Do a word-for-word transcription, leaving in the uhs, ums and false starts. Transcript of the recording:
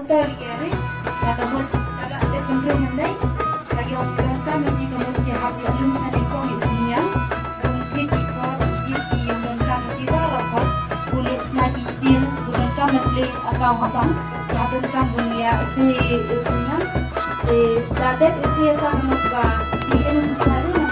Tari yare, sa ka mut ka la dep pynrung hyndai, ka ïong donkam na ji ka mut ji hap ïa lum than ïa kong ïa u sniang, bun kit ki kot, kit ki ïong donkam na ji baroh kot, bun ïa chna ki sil, bun donkam na plik, akaw hapang, ji hap donkam bun ïa se ïa u sniang, te da dep ïa se ïa ka mut ba ji ïa lum u sniang.